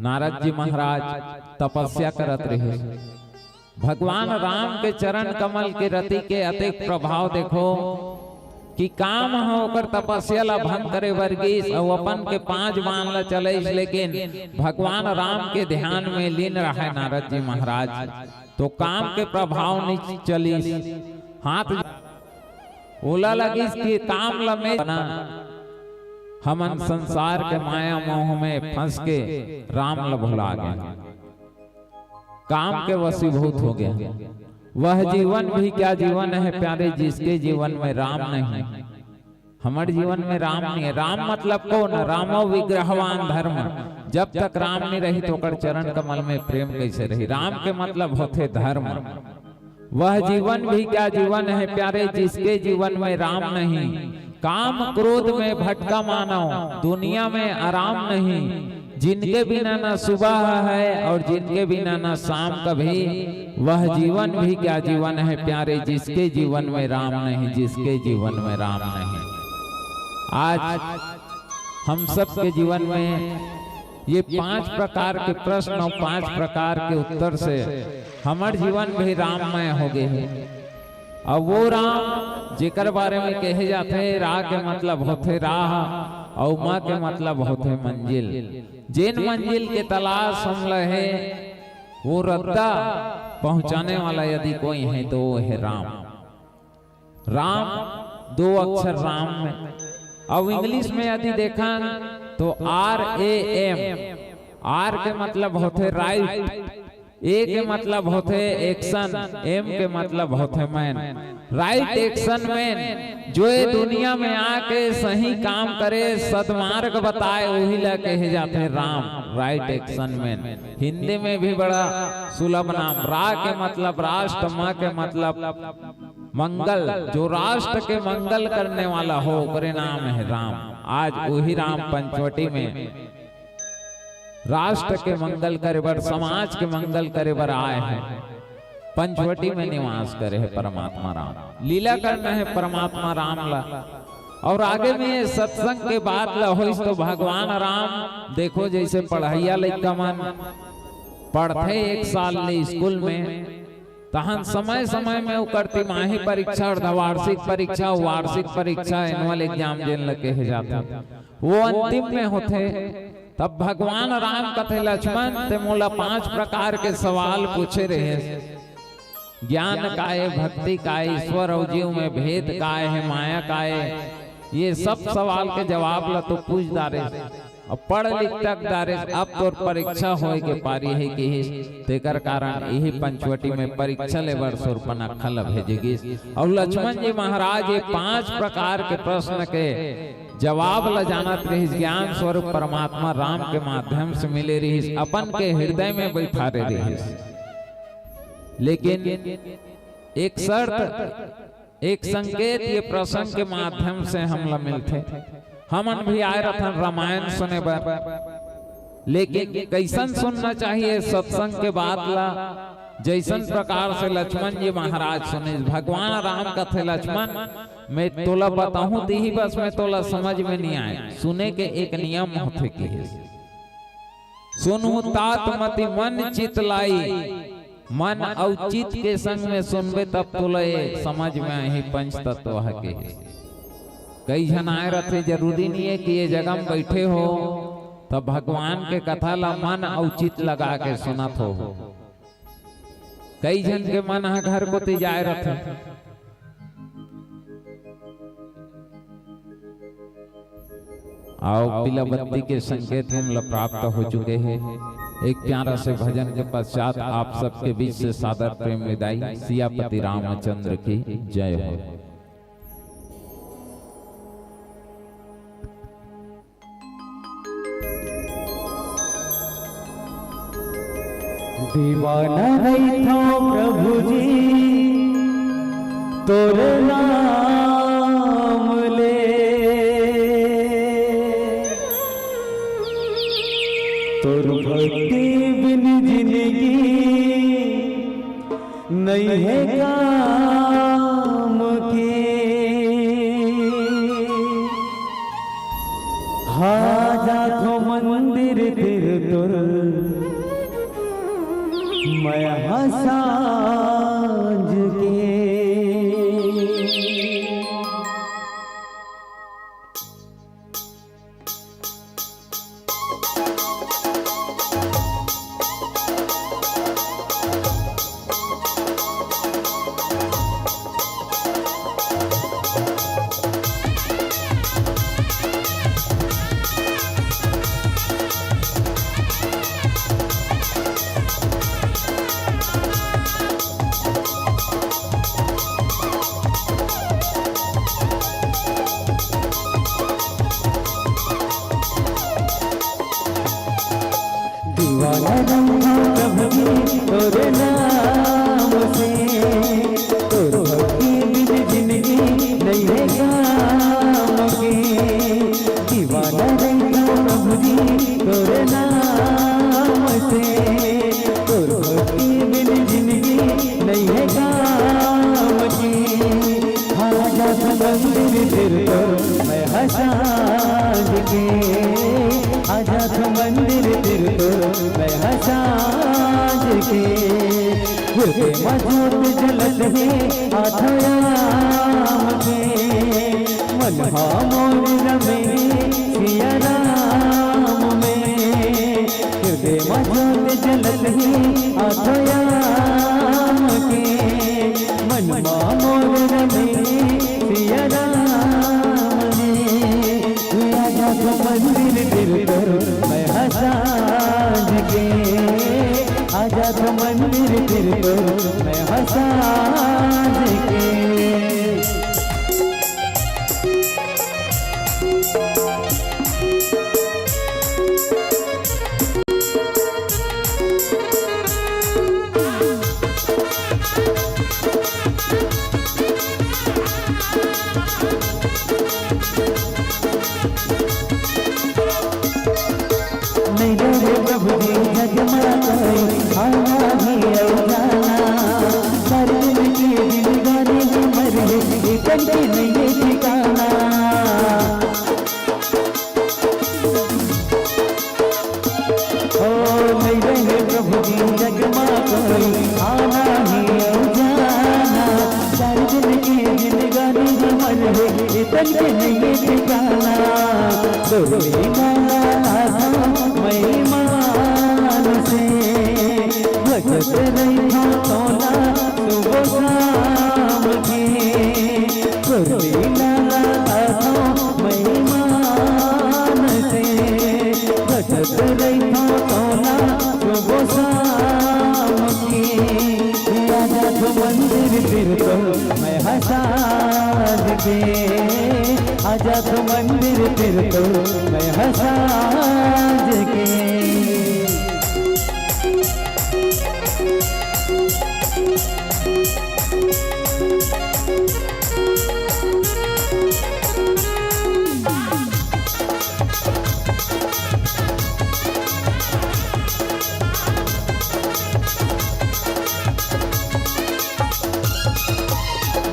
नारद जी महाराज तपस्या करत रहिस। भगवान राम के चरण कमल के रति के अतेक प्रभाव देखो कि काम ह ओकर तपस्या ला भंग करे बर गिस अउ अपन के पांच बाण ला चलइस, लेकिन भगवान राम के ध्यान में लीन रहय नारद जी महाराज, तो काम के प्रभाव नइ चलिस। हाथ ओला लगिस कि काम ला में बना, हमन संसार के माया मोह में फंस के राम ला भुला गे। काम के वशीभूत हो गया। वह जीवन भी क्या जीवन है प्यारे, जिसके जीवन में राम नहीं। हमर जीवन में राम नहीं है। राम मतलब कौन? रामो विग्रहवान धर्म। जब तक राम नहीं रही तो ओकर चरण कमल में प्रेम कैसे रही? राम के मतलब होथे धर्म। वह जीवन भी क्या जीवन है प्यारे, जिसके जीवन में राम नहीं। काम क्रोध में भटका मानव, दुनिया में आराम नहीं। जिनके बिना न सुबह है और जिनके बिना न शाम कभी, वह जीवन भी क्या जीवन है प्यारे, जिसके जीवन में राम नहीं, जिसके जीवन में राम नहीं। आज हम सब के जीवन में ये पांच प्रकार के प्रश्न और पांच प्रकार के उत्तर से हमर जीवन भी राममय हो गए है। अब वो राम जेकर बारे में कहे जाथे, रा के मतलब होथे राह, अउ म के मतलब होथे मंजिल। जेन मंजिल के तलाश हम ल हे, वो रद्दा पहुंचाने वाला यदि कोई है तो वो है राम। राम दो अक्षर राम में। अब इंग्लिश में यदि देखन तो आर ए एम। आर के मतलब होथे राइट, ए के मतलब होथे एक्शन, एम के मतलब होथे मैन। राइट एक्शन मैन, जो ये दुनिया में आके सही काम करे, सदमार्ग बताए, वही ला कहे जाथे Ram, right action man. Hindi में भी बड़ा सुलभ नाम। रा के मतलब राष्ट्र, म के मतलब मंगल, जो राष्ट्र के मंगल करने वाला हो, ओकरे नाम है राम। आज वही राम पंचवटी में राष्ट्र के मंगल करे बर, समाज के मंगल करे बर आए हैं। पंचवटी में निवास करे है परमात्मा राम, लीला करना है परमात्मा राम ला। और आगे में ये सत्संग के बात ला होइस तो भगवान राम, देखो जैसे पढ़ैया लइका मन पढ़थे एक साल ले स्कूल में, तहन समय समय में ओकर तिमाही परीक्षा, अर्धवार्षिक परीक्षा, वार्षिक परीक्षा, एनुअल एग्जाम जेन ल कहे जाथे, वो अंतिम में होथे। तब भगवान राम कथे, लक्ष्मण, ते मोला पांच प्रकार के सवाल पूछे रहे, ज्ञान काय, भक्ति काय, ईश्वर अउ जीव में भेद काय हे, माया काय, ये सब सवाल के जवाब ला तो पूछ डारे, अब पढ़ लिख तक डारे, अब तोर परीक्षा होय के पारी हे किहिस। तेकर कारण इही पंचवटी में परीक्षा ले बर शूर्पणखा ला भेजे गिस। अउ लक्ष्मण जी महाराज ये पांच प्रकार के प्रश्न के जवाब ला जानत रहिस, ज्ञान स्वरूप परमात्मा राम के माध्यम से मिले रहिस, अपन के हृदय में बैठारे रहिस। लेकिन एक शर्त, एक संकेत ये प्रसंग के माध्यम से हमला मिलथे। हमन भी आए रथन रामायण सुने बर, लेकिन कैसन सुनना चाहिए सत्संग के बात ला? जैसन प्रकार से लक्ष्मण जी महाराज सुने, भगवान राम कथे, लक्ष्मण, मैं तोला बताहूं, तिही बस में तोला समझ में नहीं आए। सुने के एक नियम होथे किहिस। सुनहु तात मति मन चित लाई, मन अउ चित के संग में सुनबे तब तोला ये समझ में आही पंच तत्व ह किहिस। कई झन आए रथे, जरूरी नहीं है कि ये जगह में बैठे हो तब भगवान के कथा ला मन अउ चित लगा के सुनत हो। कई झन के मन ह घर कोती जाए रथे। आओ, पीला बत्ती के संकेत हमला प्राप्त हो चुके हैं। एक प्यारा से भजन के पश्चात आप सबके बीच से सादर प्रेम विदाई। सियापति रामचंद्र की जय हो। दीवाना रहिथो प्रभु जी तोर नाम ले, तोर भक्ति बिन जिंदगी नइ हे काम के। हा जाथो मंदिर तिर तोर मैं हा सांझ के। दीवाना रंगा प्रभु जी तोरे नाम से, तोर भक्ति बिन जिंदगी नइ हे काम के। दीवाना रंगा प्रभु जी तोरे नाम से, तोर भक्ति बिन जिंदगी नइ हे काम के। हा जाथो मंदिर तिर तोर मैं हा सांझ के, हा जाथो मंदिर तिर तोर मैं हा सांझ के। हृदय मा जोत जलत हे आथो राम के, मन हा मोर रमे सिया राम में। हृदय मा जोत जलत हे आथो राम के, मन मा मोर रमे सिया राम ने। तू आ जाथो मंदिर तिर तोर मैं हा सांझ के, आ जाथो मंदिर तिर तोर मैं हा सांझ के। नइ रहे प्रभु जी जग मा कोई, आना भी अउ जाना। मर के जिंदगानी में मर गए, ये तन के नइ हे ठिकाना। ओ नइ रहे प्रभु जी जग मा कोई, आना ही अउ के नइये ठिकाना, तोर लीला ला आथों मैं ईमान से। भजत रहिथों तोला सुबह शाम के, तोर लीला ला आथों मैं ईमान से। भजत रहिथों तोला सुबह शाम के। आजा तो मंदिर फिर तो मैं हंसाज के, आजा तो मंदिर फिर तो मैं हंसाज के।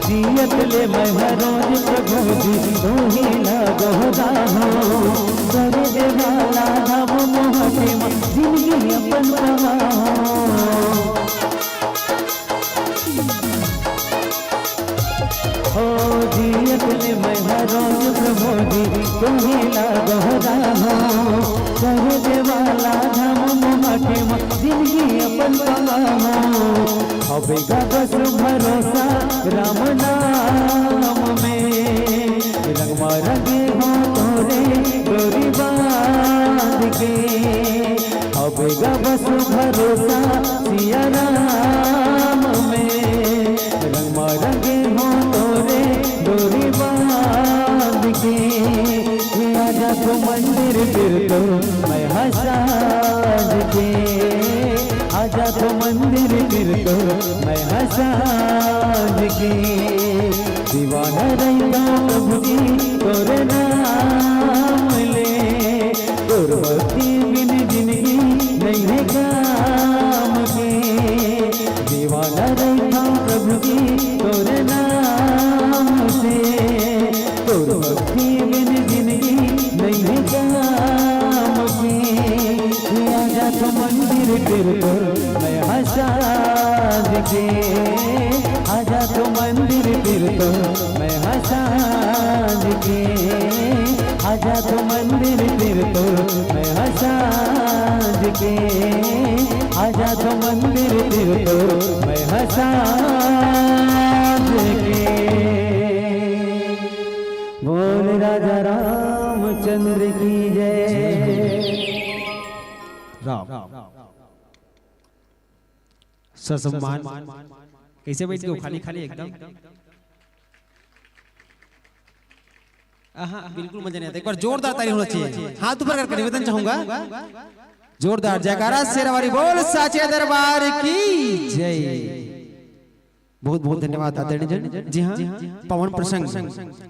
जियत ले मैं हर रोज प्रभु जी तोही ला गोहराहूँ। करे दे वाला धाम मोहके मा जिंदगी अपन पवाहूँ। ओ जियत ले मैं हर रोज प्रभु जी तोही ला गोहराहूँ। करे दे वाला धाम मोहके मा जिंदगी अपन पवाहूँ। हवे गा बस भरोसा राम नाम में, रंग मा रंगे हों तोरे डोरी बांध के। हवे गा बस भरोसा सिया राम में, रंग मा रंगे हों तोरे डोरी बांध के। आजा तो मंदिर फिर तो मैं हंसाज के, आजा तो मंदिर फिर तो मैं हंसाज के। दीवाना रहिथों प्रभु जी तोरे नाम ले, तोर भक्ति बिन जिंदगी नइये काम के। दीवाना रहिथों प्रभु जी तोरे नाम से, तोर भक्ति बिन जिंदगी नइये काम के। आजा तो मंदिर फिर तो मैं हंसाज के, आजा तो मंदिर फिर तो मैं हंसाज के, आजा तो मंदिर फिर तो मैं हंसाज के, आजा तो मंदिर फिर तो मैं हंसाज के। बोल राजा रामचंद्र की जय। राम। ससम्मान। कैसे बैठ गए? खाली खाली एकदम। आहा, बिल्कुल मजा नहीं आता। एक बार जोरदार ताली होना चाहिए। हाथ ऊपर करके निवेदन चाहूंगा। जोरदार जयकारा शेरावाली बोल साचे दरबार की जय। बहुत बहुत धन्यवाद आदरणीय जन। जी हाँ, पावन प्रसंग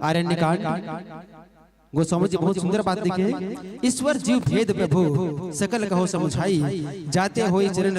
आरण्य कांड। गोस्वामी जी बहुत सुंदर बात लिखे हैं, ईश्वर जीव भेद प्रभु सकल कहो समुझाई, जाते होई चरण